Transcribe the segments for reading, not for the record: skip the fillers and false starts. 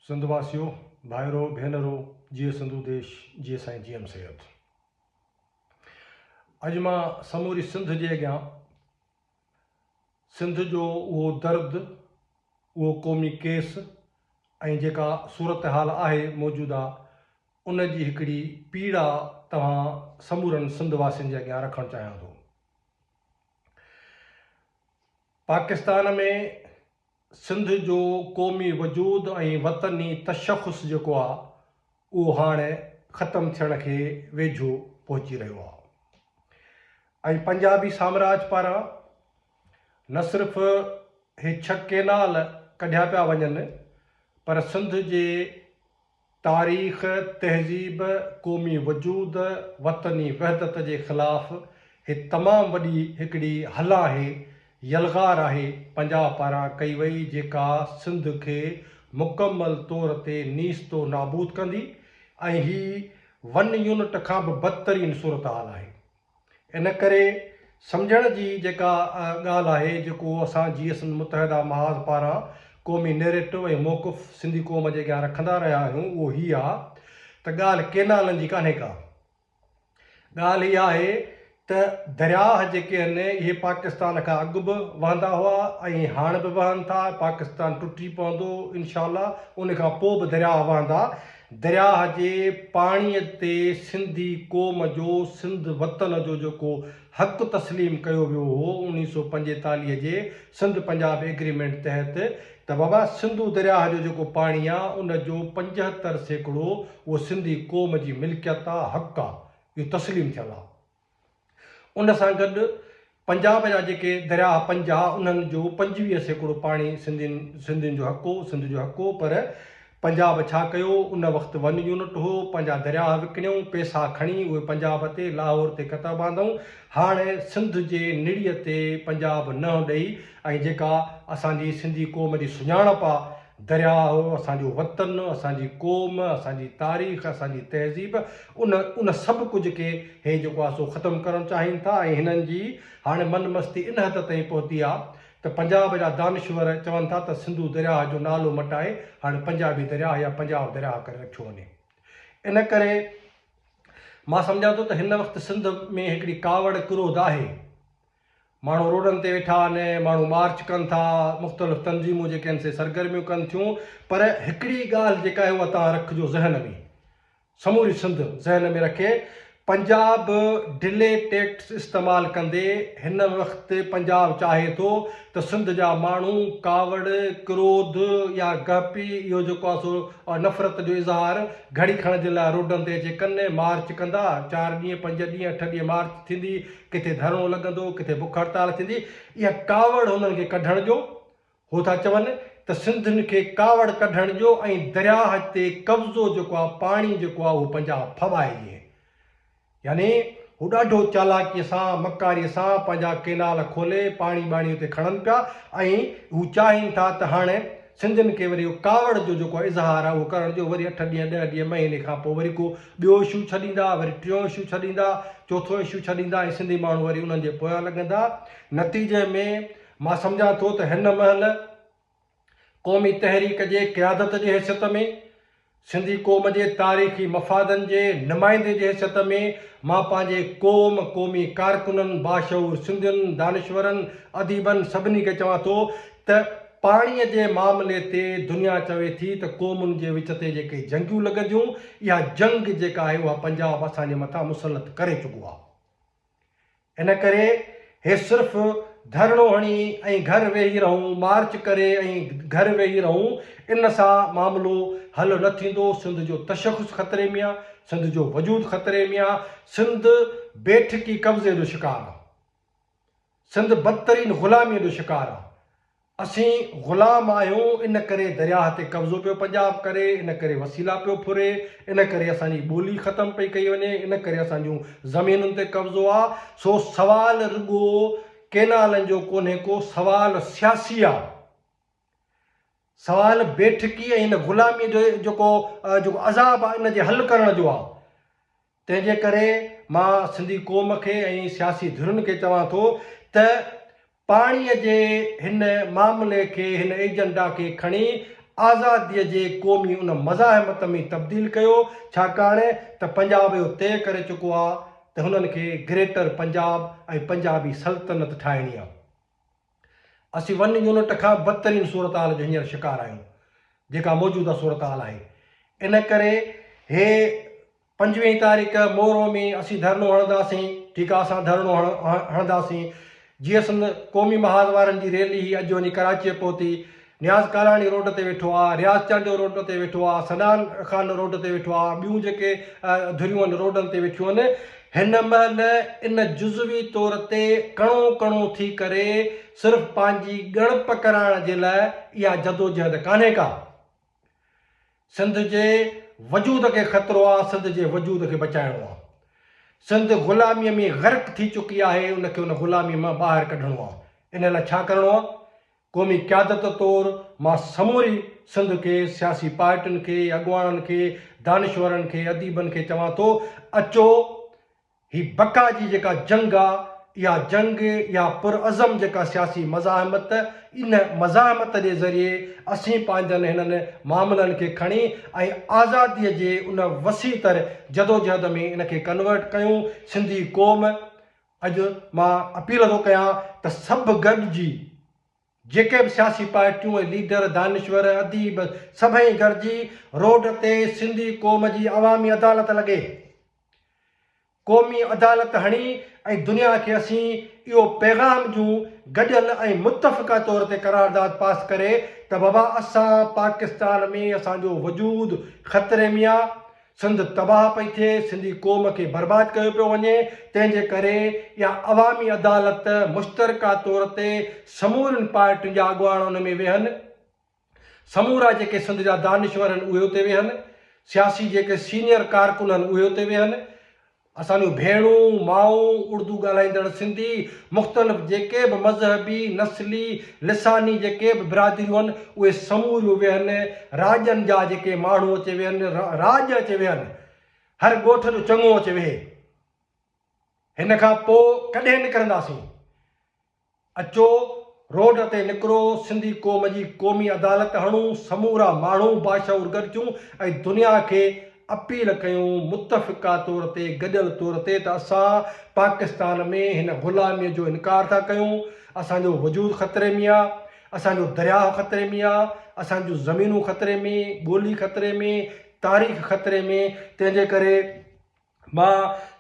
سنڌ واسيو، ڀائرو، ڀينرو، جيئي سنڌو ديش، جيئي سائين جي ايم سيد. اڄ مان سموري سنڌ جي اڳيان سنڌ جو اهو درد، اهو قومي ڪيس ۽ جيڪا صورتحال آهي موجوده ان جي هڪڙي پيڙا توهان سمورن سنڌ واسين جي اڳيان رکڻ چاهيان ٿو. پاڪستان ۾ سنڌ جو قومي وجود ۽ وطني تشخص جيڪو آ اهو هاڻ ختم ٿيڻ کي ويجهو پهچي رهيو آ ۽ پنجابي سامراج پاران نه صرف هي ڇهه ڪينال ڪڍيا پيا وڃن پر سنڌ جي تاريخ، تهذيب، قومي وجود، وطني وحدت جي خلاف هي تمام وڏي هڪڙي هل آهي، يلغار آهي پنجاب پاران ڪئي وئي جيڪا سنڌ کي مڪمل طور تي نيست و نابود ڪندي ۽ هي ون يونٽ کان به بدترين صورتحال آهي. ان ڪري سمجهڻ جي جيڪا ڳالهه آهي جيڪو اسان جيئي سنڌ متحده محاذ پاران قومي نيريٽو ۽ موقف سنڌي قوم جي اڳيان رکندا رهيا آهيون اهو هي آ ته ڳالهه ڪينالن جي ڪانهي ڪا ڳالهه هي آهي ته درياهه جيڪي آهن اهي پاڪستان کان اڳ به وهندا هئا ۽ هاڻ به وهن ٿا پاڪستان ٽٽي پوندو انشاء الله ان کان پوء به درياهه وهندا درياهه جي پاڻيء تي سنڌي قوم جو سنڌ وطن جو جيڪو حق تسليم ڪيو ويو هو 1945 جي سنڌ پنجاب ايگريمينٽ تحت ته بابا سنڌو درياهه جو جيڪو پاڻي آ ان جو 75% اهو سنڌي قوم جي ملڪيت آ حق آ اهو تسليم ٿيل آ. ان سان گڏ پنجاب جا جيڪي درياهه پنج ها انهن جو 25% پاڻي سنڌين سنڌين جو حق هو سنڌ جو حق هو پر پنجاب ڇا ڪيو ان وقت ون يونٽ هو پنهنجا درياهه وڪڻيون پيسا کڻي اهي پنجاب تي لاهور تي ڪتب آندائون هاڻ سنڌ جي نڙيء تي پنجاب ننهن ڏئي ۽ جيڪا اسان جي سنڌي قوم جي سڃاڻپ آ درياهه، اسان جو وطن، اسان جي قوم، اسان جي تاريخ، اسان جي تهذيب، ان ان سڀ ڪجهه کي هي جيڪو آهي سو ختم ڪرڻ چاهين ٿا ۽ هنن جي هاڻي من مستي ان حد تائين پهتي آهي ته پنجاب جا دانشور چون ٿا ته سنڌو درياهه جو نالو مٽائي هاڻي پنجابي درياهه يا پنجاب درياهه ڪري رکيو وڃي. ان ڪري مان سمجهان ٿو ته هن وقت سنڌ ۾ هڪڙي ڪاوڙ ڪروڌ آهي. ماڻهو روڊن تي ويٺا آهن، ماڻهو مارچ ڪن ٿا، مختلف تنظيمون جيڪي آهن سي سرگرميون ڪن ٿيون پر هڪڙي ڳالهه جيڪا آهي اها توهان رکجو ذهن ۾، سموري سنڌ ذهن ۾ رکي، پنجاب ڊلي ٽيڪٽس استعمال ڪندي هن وقت پنجاب چاهي ٿو ته سنڌ جا ماڻهو ڪاوڙ، ڪروڌ يا گهپي اهو جيڪو آهي سو نفرت جو اظهار گهڙي کڻ جي لاء روڊن تي اچي ڪن، مارچ ڪندا، چار ڏينهن، پنج ڏينهن، اٺ ڏينهن مارچ ٿيندي، ڪٿي ڌرڻو لڳندو، ڪٿي بک هڙتال ٿيندي، اها ڪاوڙ هنن کي ڪڍڻ جو، هو ٿا چون ته سنڌين کي ڪاوڙ ڪڍڻ جو ۽ درياهه تي قبضو جيڪو آهي، پاڻي جيڪو آهي اهو پنجاب ڦٻائي جي. يعني هو ڏاڍو چالاڪيء سان، مڪاريء سان پنهنجا ڪينال کولي پاڻي ٻاڻي اتي کڻن پيا ۽ هو چاهين ٿا ته هاڻي سنڌين کي وري اهو ڪاوڙ جو جيڪو اظهار آهي اهو ڪرڻ ڏيو، وري اٺ ڏينهن، ڏهه ڏينهن، مهيني کان پوء وري ڪو ٻيو اشو ڇڏيندا، وري ٽيون اشو ڇڏيندا، چوٿون اشو ڇڏيندا ۽ سنڌي ماڻهو وري انهن جي پويان لڳندا. نتيجي ۾ مان سمجهان ٿو ته هن مهل قومي تحريڪ جي قيادت جي حيثيت ۾، سنڌي قوم جي تاريخي مفادن جي نمائندي جي حيثيت ۾ مان پنهنجي قوم، قومي ڪارڪنن، باشعور سنڌين، دانشورن، اديبن سڀني کي چوان ٿو ته پاڻي جي معاملي تي دنيا چوي ٿي ته قومن جي وچ تي جيڪي جنگيون لڳنديون، اها جنگ جيڪا آهي اها پنجاب اسان جي مٿان مسلط ڪري چڪو آهي. ان ڪري هي صرف ڌرڻو هڻي ۽ گهر ويهي رهون، مارچ ڪري ۽ گهر ويهي رهون، ان سان معاملو حل نه ٿيندو، سنڌ جو تشخص خطري ۾ آ، سنڌ جو وجود خطري ۾ آ، سنڌ بيٺڪي قبضي جو شڪار آ، سنڌ بدترين غلاميء جو شڪار آ، اسين غلام آهيون ان ڪري درياهه تي قبضو پيو پنجاب ڪري، ان ڪري وسيلا پيو ڦري، ان ڪري اسان جي ٻولي ختم پئي ڪئي وڃي، ان ڪري اسان جون زمينن تي قبضو آ، سو سوال رڳو ڪينالن جو ڪونهي ڪو، سوال سياسي آ، سوال بيٺڪي ۽ ان غلامي جو جيڪو جيڪو عذاب آ ان جي حل ڪرڻ جو آ، تنهن جي ڪري مان سنڌي قوم کي ۽ سياسي ڌرين کي چوان ٿو ته پاڻي جي هن معاملي کي هن ايجنڊا کي کڻي آزاديء جي قومي ان مزاحمت ۾ تبديل ڪيو، ڇاڪاڻ ته پنجاب اهو طئي ڪري چڪو آ ته هنن کي گريٽر پنجاب ۽ پنجابي سلطنت ٺاهڻي آ. اسين ون يونٽ کان بدترين صورتحال جو هينئر شڪار آهيون، جيڪا موجوده صورتحال آهي. ان ڪري هي پنجويهين تاريخ مورو ۾ اسين ڌرڻو هڻنداسين، ٺيڪ آ اسان ڌرڻو هڻنداسين. جيئي سنڌ قومي محاذ وارن جي ريلي هي اڄ وڃي ڪراچيء پهتي. نياز ڪالاڻي روڊ تي ويٺو آ، رياض چانڊيو روڊ تي ويٺو آ، سنان خان روڊ تي ويٺو آ، ٻيون جيڪي ڌريون آهن روڊن تي ويٺيون آهن. هن مهل ان جزوي طور تي ڪڻو ڪڻو ٿي ڪري صرف پنهنجي ڳڻپ ڪرائڻ جي لاء اها جدوجهد ڪانهي ڪا. سنڌ جي وجود کي خطرو آ، سنڌ جي وجود کي بچائڻو آ. سنڌ غلاميء ۾ غرق ٿي چڪي آهي، ان کي ان غلاميء مان ٻاهر ڪڍڻو آ. ان لاء ڇا ڪرڻو آ؟ قومي قيادت طور مان سموري سنڌ کي، سياسي پارٽين کي، اڳواڻن کي، دانشورن کي، اديبن کي چوان ٿو، اچو هي بقا جي جيڪا جنگ آ، اها جنگ، اها پرعزم جيڪا سياسي مزاحمت، ان مزاحمت جي ذريعي اسين پنهنجن هنن معاملن کي کڻي ۽ آزاديء جي ان وسيع تر جدوجهد ۾ ان کي ڪنورٽ ڪيون. سنڌي قوم، اڄ مان اپيل ٿو ڪيان ته سڀ گڏجي، جيڪي به سياسي پارٽيون ۽ ليڊر، دانشور، اديب سڀئي گڏجي روڊ تي سنڌي قوم جي عوامي عدالت لڳي. قومي عدالت هڻي ۽ دنيا کي اسين اهو پيغام ڏيون گڏيل ۽ متفقه طور تي قرارداد پاس ڪري ته بابا اسان پاڪستان ۾ اسان جو وجود خطري ۾ آ، سنڌ تباهه پئي ٿئي، سنڌي قوم کي برباد ڪيو پيو وڃي، تنهن جي ڪري اها عوامي عدالت مشترڪه طور تي سمورين پارٽين جا اڳواڻ ان ۾ ويهن. سمورا جيڪي سنڌ جا دانشور آهن اهي اتي ويهن، سياسي جيڪي سينيئر ڪارڪن آهن اهي اتي ويهن، اسان جون ڀيڻون، مائون، اردو ڳالهائيندڙ سنڌي، مختلف جيڪي به مذهبي، نسلي، لساني جيڪي به برادريون آهن اهي سموريون ويهن، راڄن جا جيڪي ماڻهو اچي ويهن، راڄ اچي ويهن، هر ڳوٺ جو چڱو اچي ويهي. هن کان پوء ڪڏهن نڪرنداسين؟ اچو روڊ تي نڪرو، سنڌي قوم جي قومي عدالت هڻون، سمورا ماڻهو باشعور گڏ ٿيون ۽ دنيا کي اپيل ڪيون متفقه طور تي گڏيل طور تي ته اسان پاڪستان ۾ هن غلامي جو انڪار ٿا ڪيون، اسان جو وجود خطري ۾ آ، اسان جو درياهه خطري ۾ آ، اسان جون زمينون خطري ۾، ٻولي خطري ۾، تاريخ خطري ۾، تنهن جي ڪري مان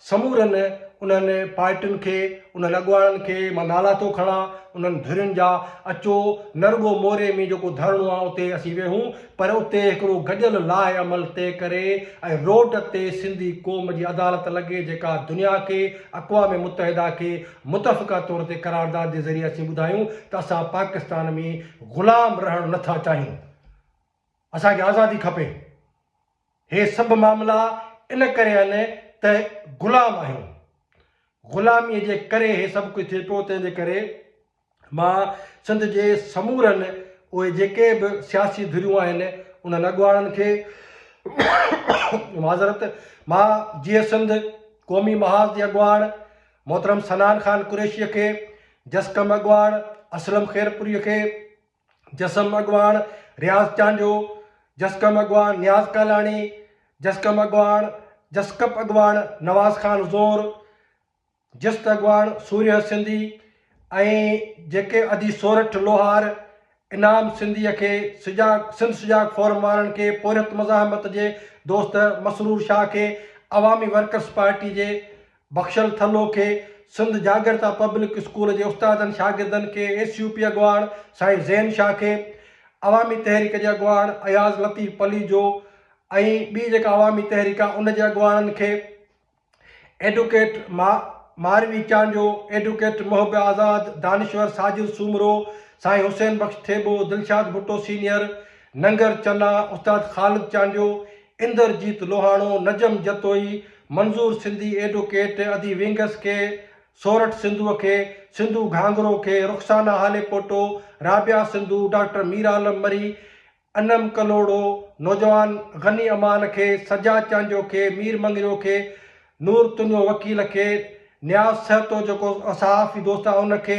سمورن انهن پارٽين کي، انهن اڳواڻن کي مان نالا ٿو کڻان، انهن ڌرين جا، اچو نه رڳو موري ۾ جيڪو ڌرڻو آ اتي اسين ويهون پر اتي هڪڙو گڏيل لاء عمل طئي ڪري ۽ روڊ تي سنڌي قوم جي عدالت لڳي جيڪا دنيا کي، اقوام متحده کي متفقه طور تي قرارداد جي ذريعي اسين ٻڌايون ته اسان پاڪستان ۾ غلام رهڻ نه ٿا چاهيون. اسان کي آزادي کپي. هي سڀ معاملا ان ڪري آهن ته غلام آهيون. غلاميء جي ڪري هي سڀ ڪجهه ٿئي پيو تنهن جي ڪري مان سنڌ جي سمورن اهي جيڪي به سياسي ڌريون آهن انهن اڳواڻن کي معذرت مان جيئي سنڌ قومي محاذ جي اڳواڻ محترم صنعان خان قريشيء کي، جسقم اڳواڻ اسلم خيرپوريء کي، جسم اڳواڻ رياض چانڊيو، جسقم اڳواڻ نياز ڪالاڻي، جسقم اڳواڻ جسقپ اڳواڻ نواز خان زور، جست اڳواڻ سورهيه سنڌي ۽ جيڪي ادي سورٺ لوهار، انعام سنڌيء کي، سجاڳ سنڌ سجاڳ فورم وارن کي، پورهيت مزاحمت جي دوست مسرور شاهه کي، عوامي ورڪرز پارٽي جي بخشل ٿلهو کي، سنڌ جاڳرتا پبلڪ اسڪول جي استادن شاگردن کي، ايس يو پي اڳواڻ سائين زين شاهه کي، عوامي تحريڪ جي اڳواڻ اياز لطيف پليجو ۽ ٻي جيڪا عوامي تحريڪ آهي ان جي اڳواڻن کي، ايڊوڪيٽ ماروي چانڊيو، ايڊوڪيٽ محب آزاد، دانشور ساجد سومرو، سائين حسين بخش ٿيٻو، دلشاد ڀٽو سينيئر، ننگر چنا، استاد خالد چانڊيو، اندرجيت لوهاڻو، نجم جتوئي، منظور سنڌي ايڊوڪيٽ، ادي وينگس کي، سورٺ سنڌوء کي، سنڌو گهانگهرو کي، رخسانه هاليپوٽو، رابعه سنڌو، ڊاڪٽر مير عالم مري، انعم ڪلهوڙو، نوجوان غني امان کي، سجاد چانڊيو کي، مير مڱريو کي، نور تنيو وڪيل کي، نياز سهتو جيڪو صحافي دوست آهي ان کي،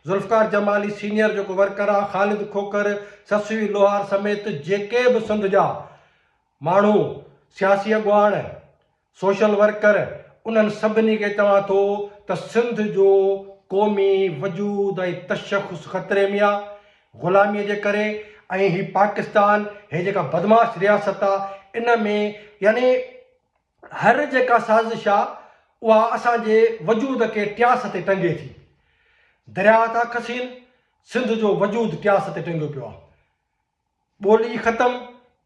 ذوالفقار جمالي سينيئر جيڪو ورڪر آ، خالد کوکر، سسوي لوهار سميت جيڪي به سنڌ جا ماڻهو، سياسي اڳواڻ، سوشل ورڪر انهن سڀني کي چوان ٿو ته سنڌ جو قومي وجود ۽ تشخص خطري ۾ آ غلامي جي ڪري ۽ هي پاڪستان هي جيڪا بدمعاش رياست آ ان ۾ يعني هر جيڪا سازش آ اها اسان جي وجود کي ٽياس تي ٽنگي ٿي. درياهه ٿا کسين، سنڌ جو وجود ٽياس تي ٽنگيو پيو آ. ٻولي ختم،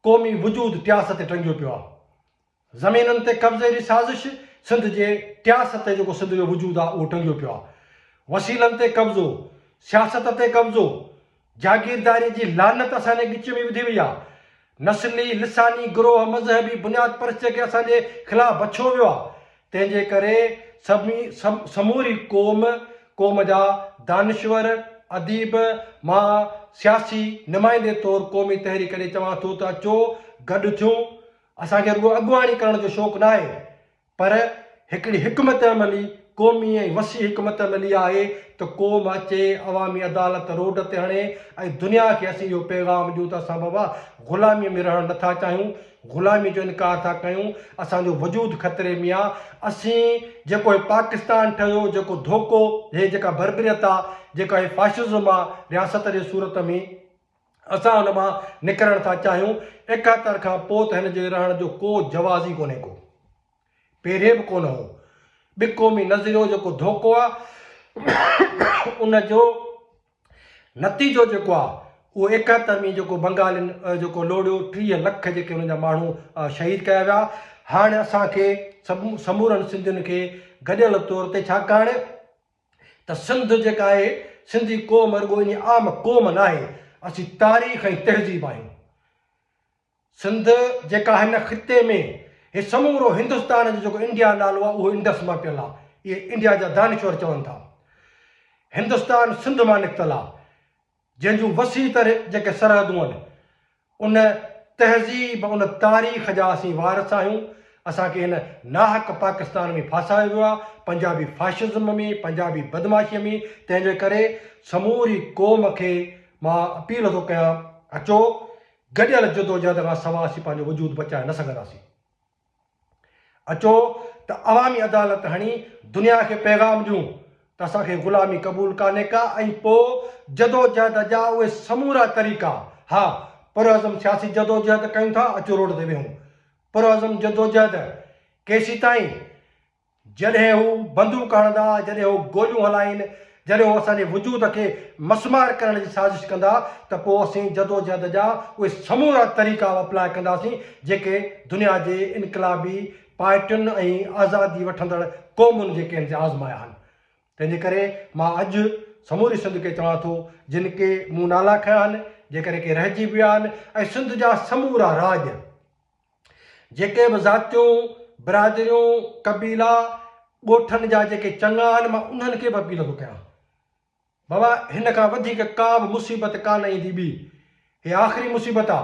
قومي وجود ٽياس تي ٽنگيو پيو آ. زمينن تي قبضي جي سازش، سنڌ جي ٽياس تي جيڪو سنڌ جو وجود آ اهو ٽنگيو پيو آ. وسيلن تي قبضو، سياست تي قبضو، جاگيرداري جي لعنت اسان جي ڳچيء ۾ وڌي وئي آ. نسلي، لساني، گروهه، مذهبي بنياد پرستيء کي اسان جي خلاف بڇيو ويو آ. تنهن جي ڪري سموري قوم، قوم جا دانشور، اديب، مان سياسي نمائندي طور قومي تحريڪ ڏي چوان ٿو ته اچو گڏ ٿيون. اسان کي رڳو اڳواڻي ڪرڻ جو شوق ناهي. پر هڪڙي حڪمت عملي، قومي ۽ وسيع حڪمت عملي آهي ته قوم اچي عوامي عدالت روڊ تي هڻي ۽ دنيا کي اسين اهو پيغام ڏيون ته اسان بابا غلاميء ۾ رهڻ نٿا چاهيون، غلاميء جو انڪار ٿا ڪيون، اسان جو وجود خطري ۾ آ، اسين جيڪو هي پاڪستان ٺهيو، جيڪو ڌوڪو، هي جيڪا بربريت آ، جيڪا هي فاشزم آ رياست جي صورت ۾، اسان ان مان نڪرڻ ٿا چاهيون، 71 کان پوء ته هن جي رهڻ جو ڪو جواز ئي ڪونهي ڪو. پهرين به ڪونه هو. ٻه قومي نظريو جيڪو ڌوڪو آ ان جو نتيجو جيڪو آ اهو 71 ۾ جيڪو بنگالين جيڪو لوڙيو 30 لک جيڪي انهن جا ماڻهو شهيد ڪيا ويا. هاڻ اسان کي سمورن سنڌين کي گڏيل طور تي ڇاڪاڻ ته سنڌ جيڪا آهي، سنڌي قوم رڳو انهي عام قوم ناهي، اسين تاريخ ۽ تهذيب آهيون. سنڌ جيڪا هن خطي ۾ هي سمورو هندستان جو جيڪو انڊيا نالو آهي اهو انڊس مان پيل آهي، اهي انڊيا جا دانشور چون ٿا. هندستان سنڌ مان نڪتل آهي. جنهن جون وسيع تر جيڪي سرحدون آهن، ان تهذيب، ان تاريخ جا اسين وارث آهيون. اسان کي هن ناحق پاڪستان ۾ ڦاسايو ويو آهي، پنجابي فاشزم ۾، پنجابي بدمعاشيء ۾، تنهن جي ڪري سموري قوم کي مان اپيل ٿو ڪيان، اچو گڏيل جدوجهد کان سوا اسين پنهنجو وجود بچائي نه سگهنداسين. اچو ته عوامي عدالت هڻي دنيا کي پيغام ڏيون ته اسان کي غلامي قبول ڪانهي ڪا ۽ پوء جدوجهد جا اهي سمورا طريقا ها پرعزم سياسي جدوجهد ڪيون ٿا اچو روڊ تي ويهون پرعزم جدوجهد ڪيسيتائين جڏهن هو بندوق هڻندا، جڏهن هو گوليون هلائين، جڏهن هو اسان جي وجود کي مسمار ڪرڻ جي سازش ڪندا ته پوء اسين جدوجهد جا اهي سمورا طريقا اپلاء ڪنداسين جيڪي دنيا جي انقلابي پارٽين ۽ آزادي وٺندڙ قومن جيڪي آهن سي آزمايا آهن. تنهن جي ڪري مان اڄ سموري سنڌ کي چوان ٿو جن ڪي مون نالا کنيا آهن، جيڪڏهن ڪي رهجي به ويا آهن ۽ سنڌ جا سمورا راڄ، جيڪي به ذاتيون، برادريون، قبيلا، ڳوٺن جا جيڪي چڱا آهن مان انهن کي به اپيل ٿو ڪيان. بابا هن کان وڌيڪ ڪا به مصيبت ڪانه ايندي ٻي. هي آخري مصيبت آ.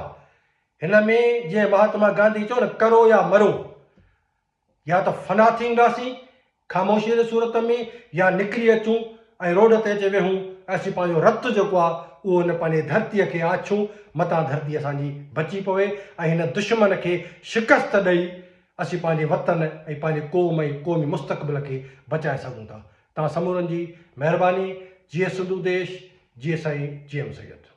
هن ۾ جيئن مهاتما گانڌي چيو نه ڪرو يا مرو. يا ته فنا ٿي وينداسين خاموشيء جي صورت ۾ يا نڪري اچون ۽ روڊ تي اچي ويهون ۽ اسين پنهنجو رت جيڪو آهي اهو هن پنهنجي ڌرتيء کي آڇون متان ڌرتي اسان جي بچي پوي ۽ هن دشمن کي شڪست ڏئي اسين پنهنجي وطن ۽ پنهنجي قوم ۽ قومي مستقبل کي بچائي سگهون ٿا. توهان سمورن جي مهرباني. جيئي سنڌو ديش، جيئي سائين جي ايم سيد.